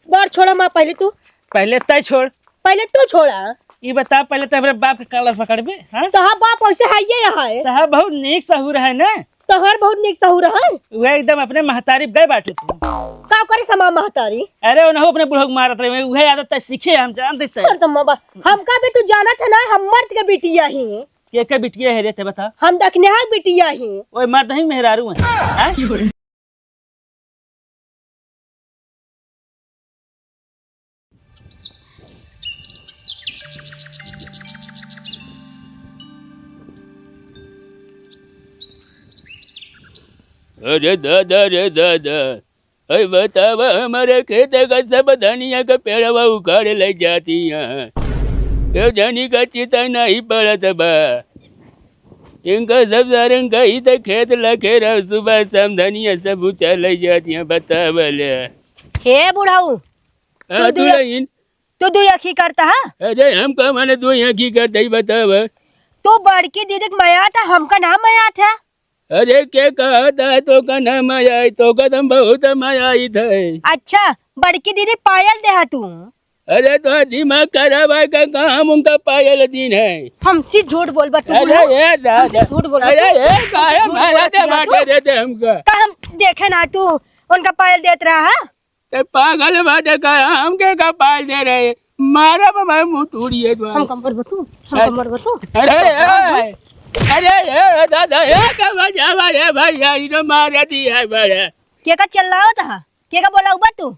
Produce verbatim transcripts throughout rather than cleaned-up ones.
बड़ छोड़ा माँ, पहले तू। पहले तय छोड़। पहले तू छोड़ा। ई बता, पहले तो हमरे बाप के कॉलर पकड़बे, हाँ? तोहार बाप वैसे है, ये है। तोहार बहुत नीक सहूर है ना? तोहार बहुत नीक सहूर है। वह एकदम अपने महतारी गए बाटे तू। का करे समा महतारी? अरे, उन्हों अपने बुढ़ऊ के मारत रहे, वह आदत तय सीखे, हम जानते तय। छोड़ दो माँ, हमका भी तू जानत है ना, हम मर्द के बिटिया ही। के के बिटिया है रे, ते बता। हम दखिनहा के बिटिया ही। ओए, मर्द ही मेहरारू है, हाँ? अरे दादा रे दादा, अरे बतावा, हमारे खेत का सब धनिया का पेड़वा उखाड़ ले जाती हैं। ये धनी का चिता नहीं पड़त बा। इनका सब सारन का ही तो खेत लखेरा, सुबह शाम धनिया सब उछाल ले जाती हैं, बतावा ले। हे बुढ़ऊ, हाँ, तू दुई दुल्हन। तू दुई आँखी करता है? अरे, हम का माने दुई आँखी करता ही, बतावा। तू बड़की दीदी के मया था, हमका ना मया था। अरे, के कहत है तोका ना मया आई? तोका तो हम बहुत मया आई थे। अच्छा, बड़की दीदी पायल देहा तू? अरे, तो दिमाग खराब है का? कहाँ हम उनका पायल दीन है? हमसे झूठ बोल बा तू, अरे, बोला। ए दादा। हमसे झूठ बोल बा अरे, तू। ए, काहे हमसे झूठ मारा बोलत दे है बाटे तू। रे ते हमका? का हम देखे ना तू उनका पायल देत रहा है? ते पागल बाटे का? हमके का पायल दे रहे? मारा बा मैं मुंह तोड़िए तो। हम कमर बतू, हम अरे, कमर बतू। अरे, ए, अरे, ए, दादा, ए, का बचावा रे भैया, ई तो मार दिया है बड़ा। के का चिल्लाओ था? के का बोला उबा तू?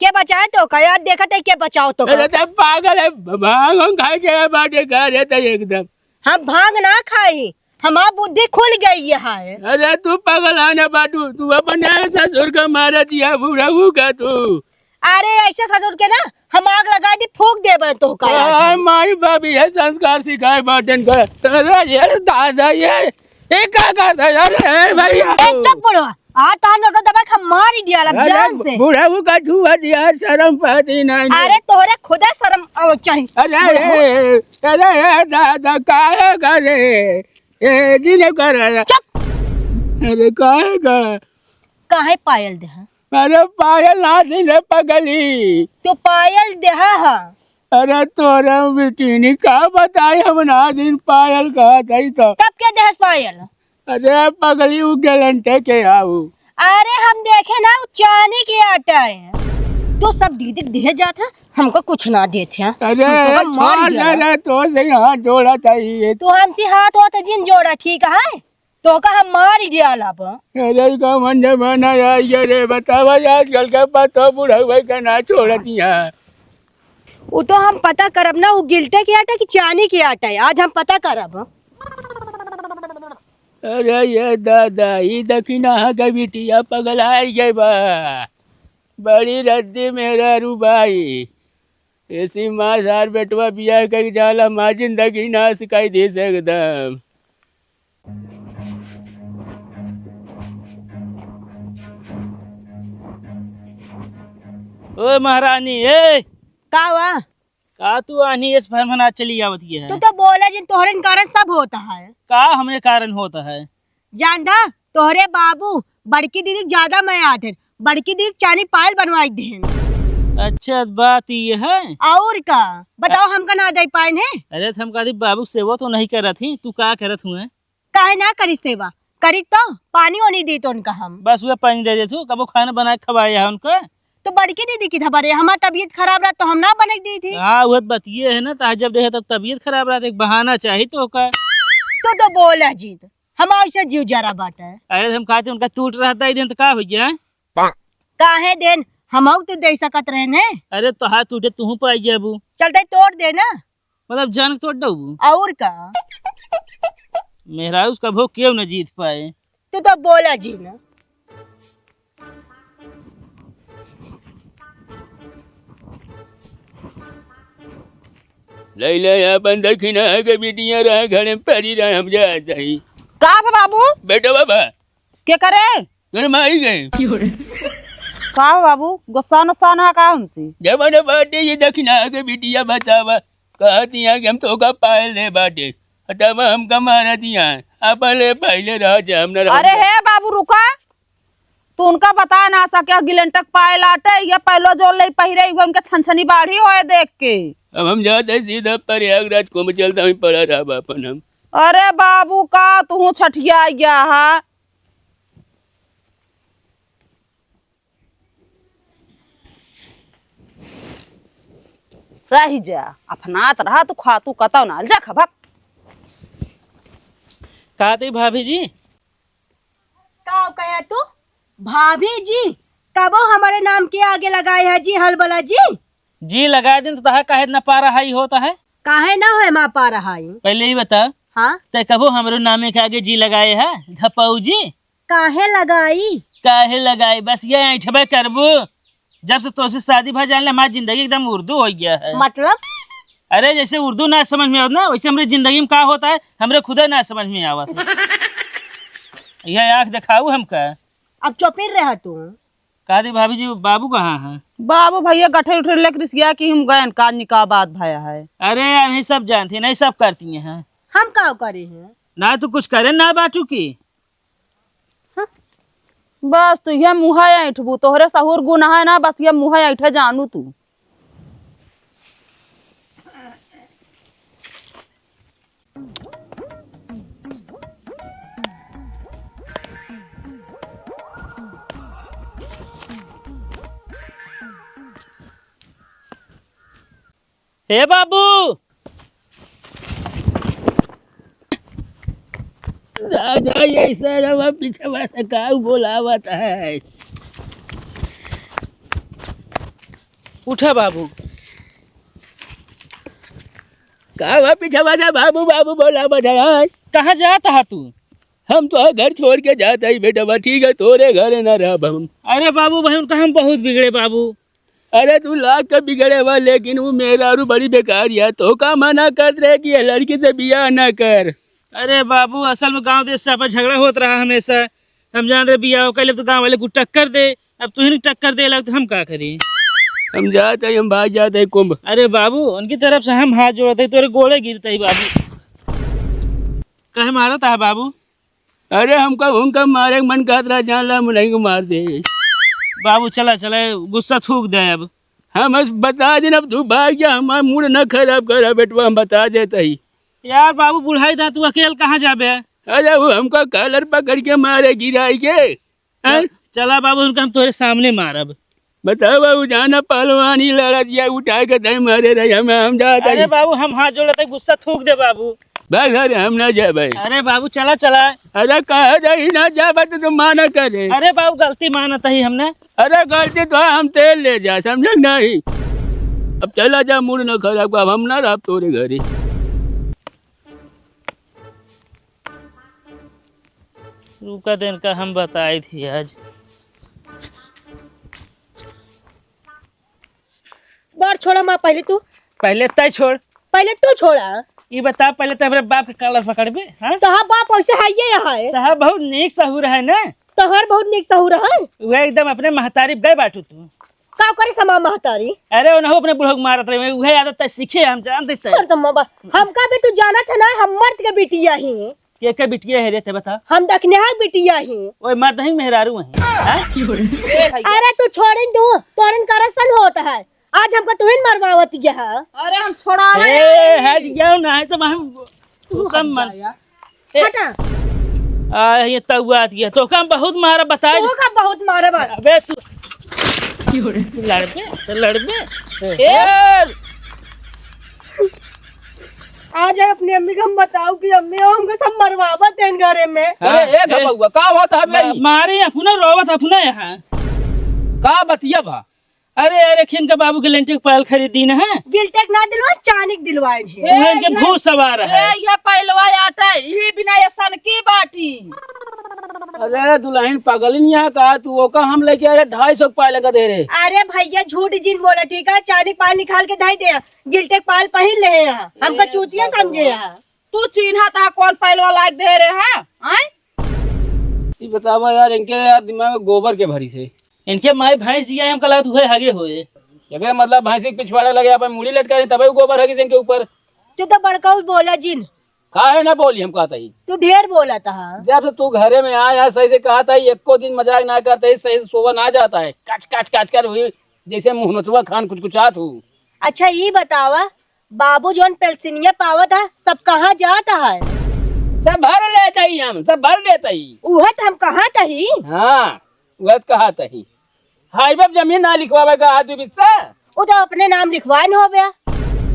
के बचाए तो का? यार देखत है के बचाओ तो का? अरे, ते पागल है, भांग हम खाए के बाटे का रे ते एकदम। हम भांग ना खाई, हमार बुद्धि खुल गई है। अरे, तू पागल आने बाटू, तू अपने ससुर का मारा दिया बुढ़ऊ का तू। अरे, ऐसे ससुर के ना हम आग लगा दी, फूंक देबे तो का आज अरे, हम। माई बाप ये संस्कार सिखाए बाटन का। अरे, ये दादा, ये, ये का करता है? अरे, ए भैया। ए, चुप बुढ़वा। आ, तहन ओकरा दबा के हम मार ही दियाला अरे, जान से। बुढ़ऊ का छुआ दिया, शर्म पाती नहीं। अरे, तोहरे खुदे शर्म आवे चाहिए। अरे, बुढ़ऊ। ए, अरे, ए, दादा, काहे करे? ए, जी ने करे। चुप। अरे, काहे करे? काहे पायल देहा? अरे, पायल ना दिन रे पगली। तू पायल देहा हा। अरे, तोरे बिटिनी का बताई, हम ना दिन पायल कहत हई तो। तब के देहस पायल? अरे पगली, उ गैलेंटे के आऊ। अरे हम देखे ना, उ चानी के आटा है। तो सब दीदी के देहे जात है, हमको कुछ ना देत है। अरे हमको मार छोड़ दे दिया। रे, तो से हाथ जोड़ा था ये। तू हमसे हाथ होत जिन जोड़ा, ठीक है? तो का हम मार ही दिया लब। अरे कौन जमाना आ गया रे, बतावा आजकल के पतो बुढ़ऊ के ना छोड़तिया। उ तो हम पता करब ना, उ गिल्टे के आटा कि चानी के आटा है, आज हम पता करब। अरे ये दादा, ई दखिनहा के बिटिया पगलाइ गई बा। बड़ी रद्दी मेहरारू बाई। ऐसी माँ सार बेटवा बियाह कइ जाला, माँ जिंदगी नाश कइ देस एकदम। ओ महारानी, ए! का हुआ? का तू आन्ही एस भनभनात चली आवत ये है? तू तो बोला जिन, तोहरे कारण सब होता है। का हमरे कारण होता है? जानता, तोहरे बाबू बड़की दीदी के ज्यादा मया आत है, बड़की दीदी के चानी पायल बनवाई देन। अच्छा, बात ये है? और का? बताओ, अ- हमका ना दे पाइन है? अरे, तो हम कहती, बाबू के सेवा तो नहीं करत ही, तू का करत हुए? काहे ना करी सेवा? करी तो पानी ओनी दी तो उनका हम। बस वह पानी दे देत हूँ, कबो खाना बना के खवाए है उनका। तो बड़की दीदी की खबर है, हमार तबीयत खराब रहा तो हम ना बने दी थी। हाँ, वह तो बात ये है ना, तो आज जब देखे तब तबीयत खराब रहा, तो एक बहाना चाहिए तो का। तू तो बोला जीत, हम ऐसे जीव जरा बाटे। अरे, तो हम कहते उनका टूट रहता ही दिन तो का हो गया? काहे देन, हमहू तो दे सकत रहे ने। अरे, तो हाथ टूटे, तू पाई जाबू। चलते तोड़ दे ना। मतलब, जान के तोड़ डबू। और का? मेहरारू उसका भोग केहू न जीत पाए। तू तो बोला जी ना। ले ले, अपन दखिना के बिटिया रहा, घरे परी रहा, हम जात हई। का बा बाबू? बेटा बाबा। के करे? घर में आई गए। का हो बाबू, गुस्सा नुस्सा ना का हमसे? जवन बाटे ये दखिना के बिटिया बतावा, कहती है कि हम तोका पायल दे बाटे, तब हमका मारा दिया, अपन ले पहले रह जा, हम न रह अरे जा। हे बाबू रुका, तू उनका बता ना सके, गिलेंटक पायल आटे, ये पहलो जो ले पहिरे, वो उनके छनछनी बाढ़ी होए देख के। अब हम जात है सीधा प्रयागराज, कुंभ चलता हूँ, पड़ा रहा अपन हम। अरे बाबू, का तू छठिया गया है? रहि जा, अफनात रहा तू, खा तू कतौ ना, जा खा, भक। का दी भाभी जी? का कहे तू? भाभी जी, कबो हमारे नाम के आगे लगाए है जी, हलबला जी? जी लगाए दिन तो तहा काहे इतना पारा हाई होता है? काहे ना होए माँ पारा हाई? पहले ही बता। हाँ? ते कबो हमरो नामे के आगे जी लगाए है, घपाऊ जी? काहे लगाई? काहे लगाई? बस ये ऐंठबे करबू। जब से तोसे शादी भा जान ले, हमारी जिंदगी एकदम उर्दू हो गया है। मतलब? अरे, जैसे उर्दू ना समझ में आवत ना, वैसे हमरे जिंदगी में का होता है, हमरे खुदे ना समझ में आवत है। यह आँख दिखाऊ हमका। अब चुप ही रहा तू। का दी भाभी जी, बाबू कहाँ है? बाबू भैया गठरी उठरी लेके रिसिया कि हम गए, का निकाह बात भया है। अरे यार, नहीं सब जानती है, नहीं सब करती हैं। हम का करे हैं? ना तू कुछ करे ना बाटू की। बस तू ये मुँह ऐंठबू, तोहरे सहूर गुण है ना, बस ये मुँह ऐंठे जानू तू। हे बाबू, दादा, ये सरवा पीछवा से का बोलावत है? उठा बाबू। का बा पीछवा से बाबू, बाबू बोलावत है? कहाँ जात हा तू? हम तो घर छोड़ के जात ही बेटा, ठीक है, तोरे घरे ना रहब हम। अरे बाबू, भाई उनका हम बहुत बिगड़े बाबू। अरे तू लाख का बिगड़े बा, लेकिन वो मेहरारू बड़ी बेकार है। तो का मना करत रहे कि ये लड़की से बियाह ना कर? अरे बाबू, असल में गांव देश से आपस झगड़ा होत रहा हमेशा। हम जानत रहे बियाह कर लेब तो गांव वाले को टक्कर दे, अब तुहिन टक्कर दे लग तो हम का करी? हम जात है, हम भाग जात है कुंभ। अरे बाबू, उनकी तरफ से हम हाथ जोड़त है, तोरे गोड़े गिरत है बाबू। काहे मारत है बाबू? अरे हमका उनका मारे के मन कहत रहा, जान ला मुनई को मार दे। बाबू चला, चला, गुस्सा थूक दे अब। हम बस बता दिन, अब तू भाग जा, हमार मूड न खराब करा बेटवा, हम बता देत ही। यार बाबू, बुढ़ाई दा तू अकेल कहाँ जाबे? अरे वो हमका कॉलर पकड़ के मारे गिराई के। हैं? चल, चला बाबू, उनका हम तोरे सामने मारब। बतावा, उ जाना पहलवानी लड़त या उठा के दे मारे रही, हम, हम जात अरे हई। बाबू, हम हाथ जोड़त हई, गुस्सा थूक दे बाबू। बस, अरे हम ना जाबे। अरे बाबू, चला, चला। अरे कहे रही ना जाबे तो तू माना करे। अरे बाबू, गलती मानत ही हमने। अरे गलती तो हम तेल ले जा, समझे कि नहीं? अब चला जा, मूड न खराब कर, अब हम ना रहब तोरे घरे। रुका दे, इनका हम बताई थी आज। बड़ छोड़ा माँ, पहले तू। पहले तय छोड़। पहले तू छोड़ा। ई बता, पहले तो हमरे बाप के कॉलर पकड़बे, हाँ? तोहार बाप वैसे है, ये है। तोहार बहुत नीक सहूर है ना? तोहार बहुत नीक सहूर है। वह एकदम अपने महतारी गए बाटू तू। का करे समा महतारी? अरे, उनहु अपने बुढ़ऊ के मारत रहे, उहे आदत तय सीखे, हम जानत ही। छोड़ तो माँ बा-, हमका भी तू जानत है ना, हम मर्द के बिटिया ही। के के बिटिया है रे, ते बता। हम दखिनहा के बिटिया ही। ओए, मर्द ही मेहरारू है, हैं? ए भैया। अरे, तू छोड़िन तू, तोरन करसन होत है। आज हमका तुहिन मरवावत गया है। अरे, हम छोड़ावे ए, नहीं। हट जाओ ना, तो हम तू तोका हट मन-, जा यार। ए, हटा। आ, ये तउआ आत गया। तोका हम बहुत मारा, बता दे। तोका बहुत मारा बा। अबे तू, तू लड़बे, तो लड़बे। ए। ए। आज अपनी अम्मी को हम बताओ कि अम्मी, हमको सब मरवावत है इन घरे में। अरे, हाँ, ए ए। घपउआ, का बात है मा-, भाई? मारे अपना रोवत अपना यहाँ। का बतिया बा? अरे, अरे, खिन का बाबू के लेंटे के पायल खरीद दीन है। गिल्टेक ना दिलवा, चानिक दिलवाइन है। उहे इनके ए, भूत सवार है। ए, यह पहलवा आटा, यही बिना ये सन की बाटी। अरे, दुल्हन पगलिन यहाँ का, तू ओका हम लेके आए ढाई सौ के पायल का दे रहे। अरे भैया, झूठ जिन बोला, ठीक है? चानिक पायल निकाल के दे दे, गिल्टेक पायल पहिन ले हैं यहाँ। हमका ए, चूतिया भगवान। समझे यहाँ। तू चिन्हत हा कौन पहलवा लाग दे रहे हैं? आय? ई बतावा यार, इनके यार दिमाग में गोबर के भरी से। इनके माई भैंस जिया, हमका लगत उहे हगे होए। एके मतलब भैंसी के पिछवाड़ा लगे, अपन मुड़ी लटका रही, तबे उ गोबर हगिस इनके ऊपर। तू तो बड़काऊ बोला जिन। काहे ना बोली, हम कहत ही। तू ढेर बोलत हा। जब से तू घरे में आया है, सही से कहत ही, एको दिन मजाक ना करत ही, सही से सोवा ना जात है, कच कच कच कर हुई, जैसे मुहनचवा खान कुचकुचात हूँ। अच्छा, ई बतावा, बाबू जौन पेंशनिया पावत है, सब कहाँ जात है? सब भर लेत ही हम, सब भर लेत ही। उहे त हम कहत ही। हाँ, उहे त कहत ही। हाईवे पे जमीन ना लिखवावे का आज बीच से? उ तो अपने नाम लिखवाए न हो गया।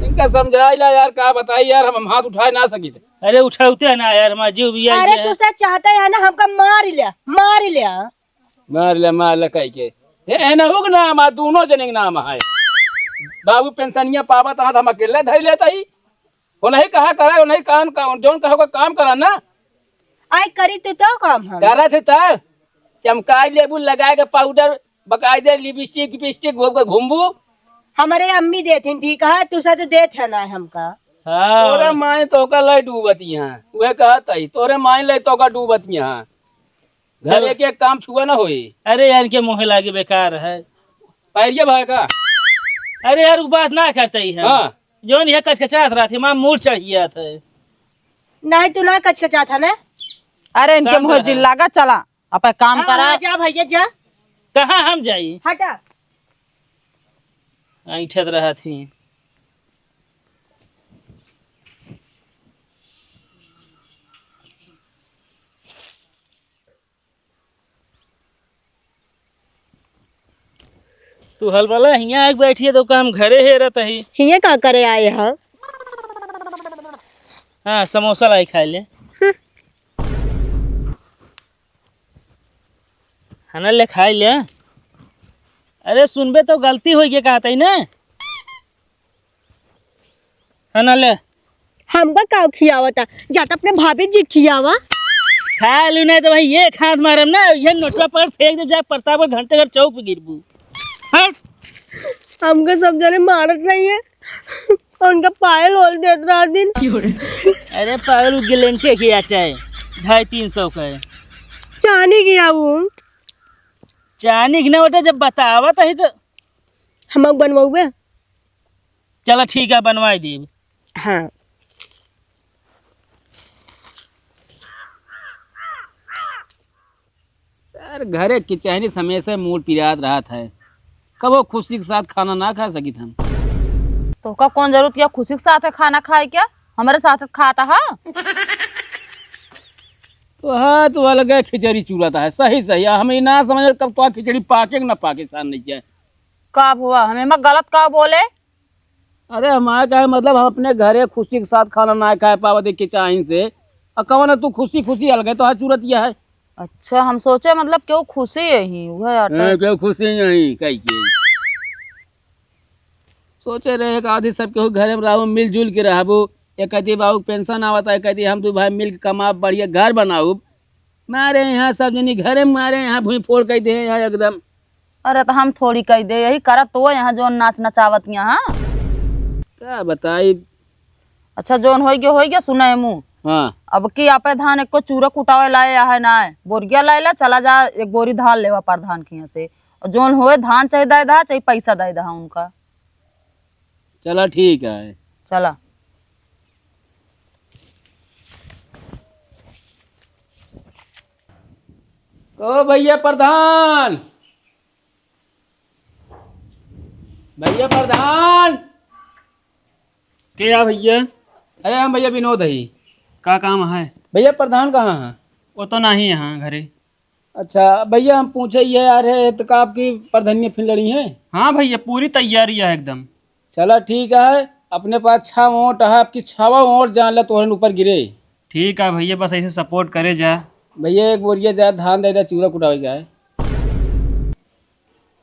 इनका समझाइला यार, का बताई यार, हम, हम हाथ उठाए ना सकित। अरे उठाउते है ना यार, हमार जीव भी आई अरे है। तू से चाहते है ना, हमका मार लिया, मार लिया। मार ले, मार ले कह के। हे, हे ना हुक नाम है, दोनों जने के नाम है। बाबू पेंशनिया पावत है, हम अकेले धई लेत ही। वो नहीं कहा करा, वो नहीं काम का, जौन कहो का काम करा ना। आई करी तू तो काम हम। करत ही त चमकाई लेबू, लगाए के पाउडर, बकायदे लिपस्टिक, लिपस्टिक घूम के घूमबू। हमारे अम्मी देथिन, ठीक है, तू से तो देत है ना हमका। हाँ। तोरे माई तोका लाई डूबत यहाँ, उहे कहत ही, तोरे माई लाई तोका डूबत यहाँ। घर चल। एक एक काम छुआ ना होई। अरे यार, इनके मुँहे लागे बेकार है। पैरिया भाई का? अरे यार, वो बात ना करते ही हम। हाँ। जौन ये कचकचात रहत है, माँ मूड चढ़ गया था। नहीं, तू ना कचकचात है ना। अरे इनके शांत मुँहे रहे। जिन लागा, चला, अपन काम हाँ, करा। हाँ, जा भैया, जा। कहाँ हम जाई? हटा। ऐंठत रहत ही। तू हलबला हियाँ आके बैठी है तो का हम घरे हेरत ही। हियाँ का करे आए हा? हाँ, समोसा लाई खाए ले। हम्म। खाना ले खाए ले। अरे सुनबे तो गलती होइ गया कहत ही ना। है ना, ले। हमका का खियावता? जा त अपने भाभी जी खियावा। खा लू नहीं तो भाई एक हाथ मारम ना, ये नोटवा पकड़ फेंक दे, जा प्रतापगढ़ घंटे घर चौक पे गिरबू। हट। हमका सब जने मारत रही है, उनका पायल होल देत रहा दिन। अरे पायल उ गिलेंटे के आटा है, ढाई तीन सौ का है। चानी किया वो। चानी के ना बेटा, जब बतावत ही तो। हम बनवाउबे। चला ठीक है, बनवाई देब। हाँ। सर, घरे के किचहनी से हमेशा मूड पिरात रहत है, कबो खुशी के साथ खाना ना खा सकित हम। तोहका कौन जरूरत है खुशी के साथ खाना खाए के? हमरे साथ खाता हा। तो हाँ, तो अलगे खिचड़ी चूरत है, सही सही। हम ई ना समझ कब तो खिचड़ी पाके कि ना पाके, सान नहीं जाए। का हुआ? हमें मैं गलत का बोले? अरे, हमारे कहे मतलब, हम अपने घरे खुशी के साथ खाना ना खाए पावत एक किचहनी से, और कवन है तू खुशी खुशी अलगे तो हाथ चूरत यह है। अच्छा, हम सोचे मतलब केहू खुशी यही, वह आटा। हाँ, केहू खुशी यही, कही के। सोचे रहे एक आधी सब केहू घरे में रहबो, मिलजुल के रहबो। एक कहती बाबू के पेंशन आवत है, कहती हम दू भाई मिल के कमाब, बढ़िया घर बनाउब। मारे यहाँ सब जनी घरे में मारे यहाँ भुइँ फोड़ कइ दे यहाँ एकदम। अरे तो हम थोड़ी कइ दे, यही करत तो यहाँ जौन नाच नचावत यहाँ। का बताई? अच्छा जौन होइ गया, होइ गया, सुने मुँह। हाँ। अब की आपे धान एको चूरा कुटावे लाए आहे ना, बोरिया लाए ला, चला जा एक बोरी धान लेवा प्रधान के यहाँ से। और जौन होए धान चाहे दे दहा, चाहे पैसा दे दहा उनका। चला ठीक है। चला। ओ भैया प्रधान, भैया प्रधान। के या भैया? अरे हम भैया विनोद ही। का काम है? भैया प्रधान कहाँ है? वो तो नहीं यहाँ घरे। अच्छा भैया, हम पूछे ये यार है तो का आपकी प्रधानिया फिर लड़ी है? हाँ भैया, पूरी तैयारी है एकदम। चला ठीक है, अपने पास छह वोट है, आपकी छवा वोट जान ला तोहरन ऊपर गिरे। ठीक है भैया, बस ऐसे support करे जा। भैया एक बोरिया जा धान दे दे, चूरा कुटावे का है।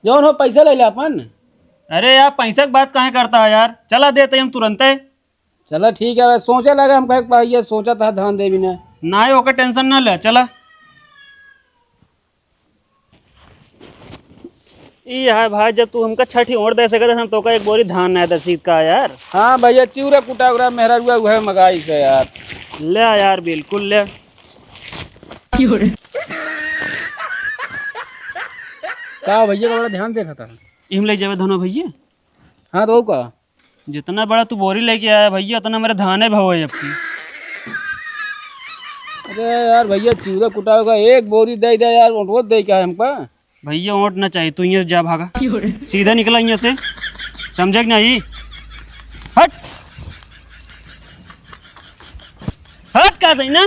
जौन हो पैसा ले ले अपन। अरे यार, पैसा की बात काहे करता है यार, चला देते हम तुरंते। चला ठीक है, सोचे लगा हम कहे भैया सोचा था धान दे बिना। ना ही ओकर tension ना ले, चला। ई है भाई, जब तू हमका छठी ओर दे सकत है, हम तोका एक बोरी धान ना दे सीत का यार। हाँ भैया, चिउरा कुटा उरा मेहरा हुआ उहे मगाई से यार। ले यार, बिल्कुल ले। का भैया का बड़ा ध्यान देखा था? इम ले जावे धनो भैया। हाँ तो का? जितना बड़ा तू बोरी लेके आया भैया, उतना मेरे धाने भाव है अबकी। अरे यार भैया, चूल्हा कुटावेगा, एक बोरी दे दे यार, ओंटवो दे क्या है हमका? भैया, ओंट ना चाहिए, तू यहाँ से जा, भागा। सीधा निकला यहाँ से, समझे कि नहीं? हट, हट, कहा था ना।